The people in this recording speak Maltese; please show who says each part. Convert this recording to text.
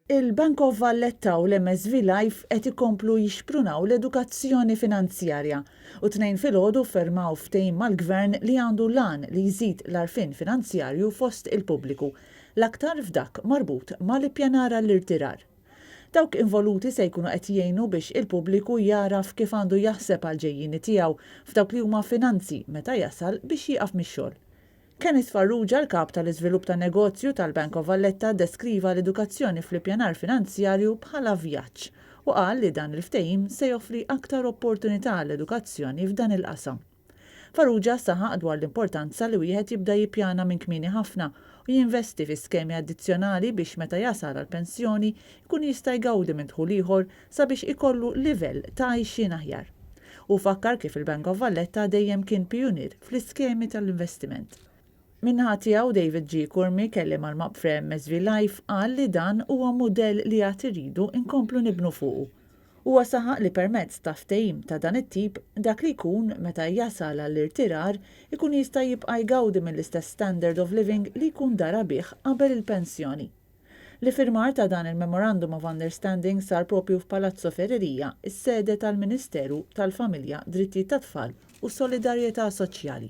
Speaker 1: Il-Bank of Valletta u l-MSV Life qed ikomplu jixprunaw l-edukazzjoni finanzjarja u t-Tnejn filgħodu ffirmaw ftehim mal-Gvern li għandu l-għan li jżid l-għarfien finanzjarju fost il-pubbliku, l-aktar f'dak marbut mal-ippjanar għall-irtirar. Dawk involuti se jkunu qed jgħinu biex il-pubbliku jagħraf kif għandu jaħseb għall-ġejjieni tiegħu f'dawk li huma finanzi meta jasal biex jieqaf mix-xogħol. Kenneth Farrugia, l-Kap tal-Iżvilupp tan-Negozju tal-Bank of Valletta ddeskriva l-edukazzjoni fl-ippjanar finanzjarju bħala vjaġġ u qal li dan il-ftehim se joffri aktar opportunità għall-edukazzjoni f'dan il-qasam. Farrugia saħaq dwar l-importanza li wieħed jibda jippjana minn kmieni ħafna u jinvesti fi skemi addizzjonali biex meta jasal għall-pensjoni jkun jista' jgawdi minn dħul ieħor sabiex ikollu livell ta' għajxien aħjar. Hu fakkar kif il-Bank of Valletta dejjem kien pijunier fl-iskemi tal-investiment. Min-naħa tiegħu David G. Curmi, kelliem għall-Mapfre MSV Life, qal li dan huwa mudell li għad irridu nkomplu nibnu fuqu. Huwa saħaq li permezz ta' ftehim ta' dan it-tip, dak li jkun meta jasal għall-irtirar ikun jista' jibqa' jgawdi mill-istess standard of living li jkun dara bih qabel il-pensjoni. L-iffirmar ta' dan il-Memorandum of Understanding sar proprju f'Palazzo Ferreria, is-sede tal-Ministeru tal-Familja, Drittijiet tat-Tfal u Solidarjetà Soċjali.